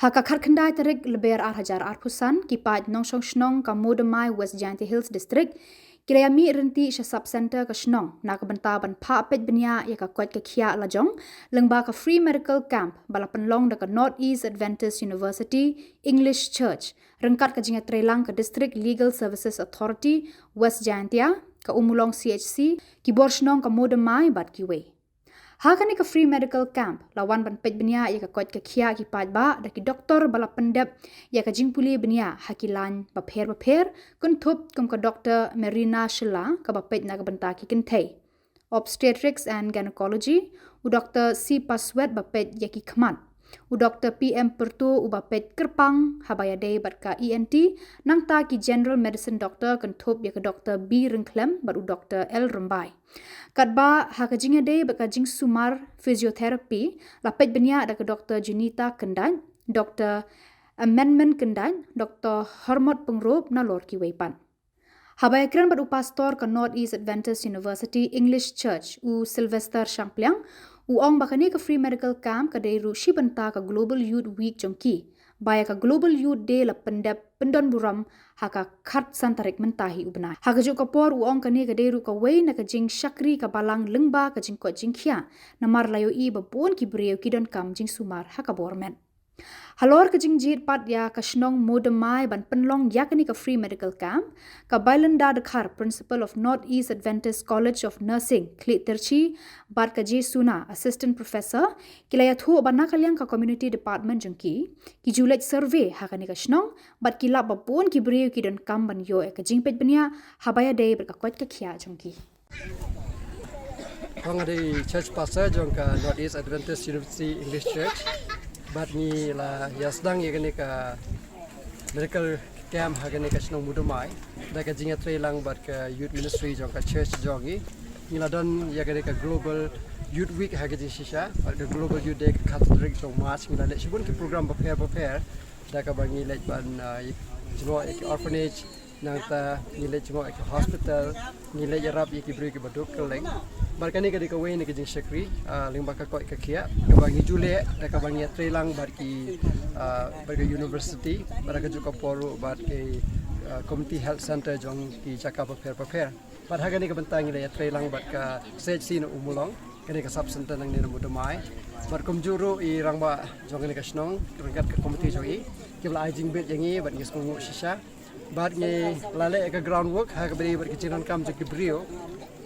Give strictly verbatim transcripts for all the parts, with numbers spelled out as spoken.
Ha ka khatkhyndai tarik Lber ar hajar arphew san, ki paid nongshong shnong ka Modamai, West Jaintia Hills District, ki la ïa mih ryntih sha sub centre ka shnong na ka bynta ban phah peit bniah ïa ka koit ka khiah lajong lyngba ka free medical camp ba la pynlong da ka North East Adventist University English Church ryngkat ka jingïatreilang ka District Legal Services Authority West Jaintia, ka Ummulong C H C, ki bor shnong ka Modamai bad kiwei. Ha kane ka free medical camp la wan ban peit bniah ïa ka koit ka khiah ki paidbah da ki doktor ba la pyndep ïa ka jingpule bniah ha ki lain bapher bapher, kynthup kum ka Doktor Marina Shylla kaba peit na ka bynta ki kynthei, Obstetrics and Gynecology, u Doktor C Paswet ba peit ïa ki khmat, u Doktor P M Pyrtuh uba peit kyrpang haba ïadei bad ka E N T, nangta ki General Medicine Doctor kynthup ïa ka Doktor B Ryngkhlem bad u Doktor L Rymbai. Katba ha ka jingïadei bad ka jingsumar physiotherapy la peit bniah da ka Doktor Junita Kyndait, Doktor Amendment Kyndait, Doktor Hormot Pyngrope nalor kiwei pat. Haba ïakren bad u pastor ka North East Adventist University English Church, u Sylvester Shangpliang, u ong ba kane ka free medical camp ka dei ruh shi bynta ka Global Youth Week jong ki, ba ïa ka Global Youth Day la pyndep pyndon burom ha ka khatsan tarik mynta hi u bnai. Ha kajuh ka por u ong kane ka dei ruh kawei na ka jingshakri ka balang lyngba ka jingkoit jingkhiah, namar la ïohi ba bun ki briew ki donkam jingsumar ha ka bor met. Halor ka jingjied pat ïa ka shnong Modamai ban pynlong ïa kane ka free medical camp, ka Bailinda Dkhar, Principal of North East Adventist College of Nursing Khliehtyrshi, bad ka Jesuna, Assistant Professor, ki la ïathuh ba na ka liang ka Community Department jong ki, ki ju leit survey ha kane ka shnong bad ki lap ba bun ki briew ki donkam ban ïoh ïa ka jingpeit bniah haba ïadei bad ka koit ka khiah jong ki. Nga dei church pastor jong ka North East Adventist University English Church. Bad ngi la ïa sdang ïa kane ka medical camp ha kane ka shnong Modamai da ka jingïatreilang bad ka youth ministry jong ka church jong ngi. Ngi la don ïa kane ka Global Youth Week ha ka jingshisha bad ka Global Youth Day ka khatar jong March. Ngi la leh shibun ki program bapher bapher, da kaba ngi leit ban, uh, jngoh ïa ki orphanage, nangta ngi leit jngoh ïa ki hospital, ngi leit ïarap ïa ki briew kiba duk kylleng. Bad kane ka dei kawei na ka jingshakri, ah, lyngba ka koit ka khiah kaba ngi ju leh da kaba ngi ïatreilang bad ki, ah, bad ka university, bad ka juh ka por ruh bad ki, ah, community health center jong ki jaka bapher bapher. Bad ha kane ka bynta ngi la ïatreilang bad ka C H C na Ummulong, kane ka sub center nangne na Modamai. Bad kumjuh ruh i rangbah jong kane ka shnong ryngkat ka committee jong i ki la ai jingbit ïa ngi bad ngi sngewnguh shisha. Bad ngi la leh ka ground work ha kaba ïadei bad ka jingdonkam jong ki briew.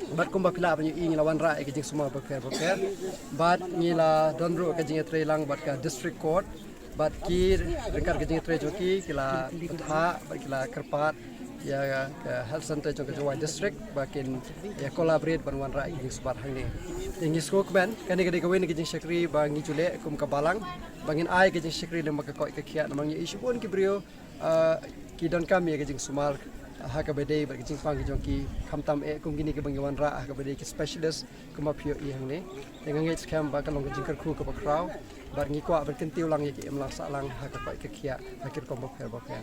Bad kumba phi lah ban ïohi ngi la wanrah ïa ka jingsumar bapher bapher. Bad ngi la don ruh ka jingïatreilang bad ka district court. Bad ki ryngkat ka jingïatrei jong ki, ki la bthah bad ki la kyrpad ïa ka health center jong ka Jowai district ba kin ïa collaborate ban wanrah ïa ka jingsumar hangne. Te ngi sngewkmen kane ka dei kawei na ka jingshakri ba ngi ju leh kum ka balang, ba ngin ai ka jingshakri lyngba ka koit ka khiah namar ngi ïohi shibun ki briew, ah, ki donkam ïa ka jingsumar ha kaba ïadei bad ka jingpang ka jong ki, khamtam eh kum kine kiba ngi wanrah ha kaba ïadei ki specialist kumba phi ïohi hangne. Te nga ngeit skhem ba ka long ka jingkyrkhu kaba khraw bad ngi kwah ban kyntiew lang ïa ki imlang sahlang ha ka koit ka khiah ha ki rukom bapher bapher.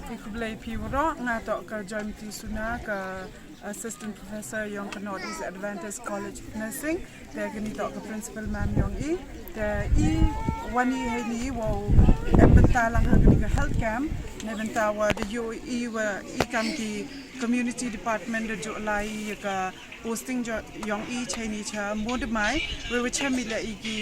Te khublei phi waroh, nga toh ka Joymti Suna, ka Assistant Professor yong ka North East Adventist College of Nursing. Te kani toh ka principal ma'am yong i. Te i wan i heini wow em bynta lang ha kani ka health camp, ne bynta wa da ïoh i wa i kam ki community department da ju lai ïa ka posting yong i cha ini cha Modamai, wei wa chem i leh i ki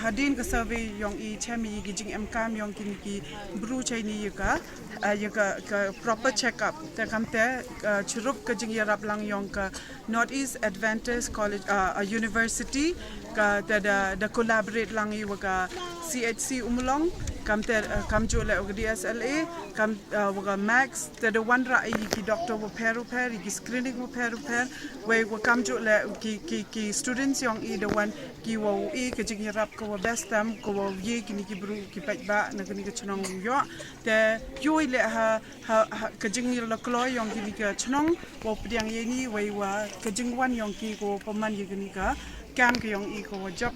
hadien ka survey yong i chem i ki jingemkam yong kini ki bru cha ini ïa ka, ïa ka proper check up. Te kamte chirup ka jingïarap lang yong ka North East Adventist College, University, ka te da collaborate lang i wa ka C H C Ummulong, kamte kamjooh leh wa ka D S L A, kam wa ka Max, te da wanrah i ki doctor wa pher wa pher, i ki screening wa pher wa pher, wei wa kamjooh leh ki ki ki students yong i da wan ki wow i ka jingïarap ka wa best tam ka wow i kini ki bru ki paidbah na kani ka chnong ïoh. Te ïoh i leh ha ha ka jingïalehkai yong kini ka chnong wow pdiang ïa ini, wei wa ka jingwan yong ki ka wow pynman ïa kani ka camp ka yong i ka wa jop,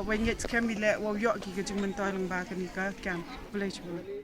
wei ngeit skhem i leh wow ïoh ki ka jingmyntoi lyngba kani ka camp. Khublei shibun.